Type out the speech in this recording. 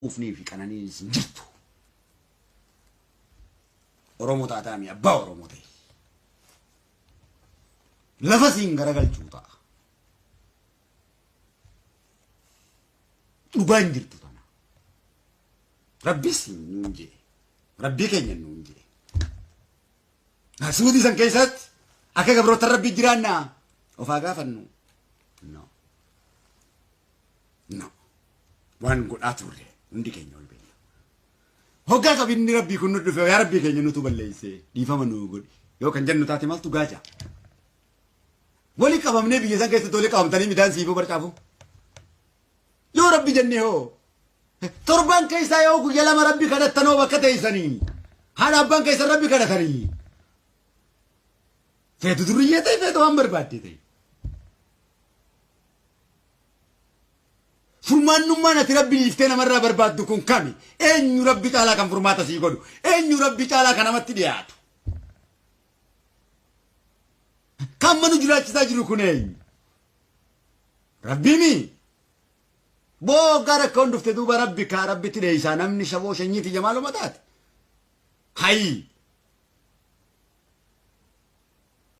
Quufnii fi qananiinis hin jirtu. Oromoo taataami abbaa Oromoo ta'e. Lafa siin garagalchuu ta'a. Dhugaan jirtu tana. Rabbis nuun jee. Rabbii keenya nuun jee. Suutii san keessatti akka gabroota rabbii jiraannaa ofaa gaafannu. No. No. Waan godhaa turre hundi keenya ol beekna. Hoggaa qabinni rabbii kun nu dhufe, yaa rabbii keenya nutu balleessee dhiifama nu godhi. Yoo kan jennu taate maaltu gaaja? Wali qabamnee biyya san keessatti wali qabamtanii midhaan siifuu barcaafu. Yoo rabbi jennee hoo, torban keessaa yoo guyya 2 rabbi kadhattanoo bakka teessanii, haadha abbaan keessan rabbi kadhatanii. Feetu durriyyee ta'e, feetu waan barbaadde ta'e. Furmaannummaan ati rabbi dhiiftee namarraa barbaaddu kun kami? Eenyu rabbi caalaa kan furmaata sii godhu? Eenyu rabbi caalaa kan namatti dhiyaatu? Kan manu jiraachisaa jiru kun eenyu? Rabbiimi? Boo rakkoon dhufte duuba rabbi kaa rabbitti dheeysaa namni shaboo shanyiiti jamaaluma taate. Hayi!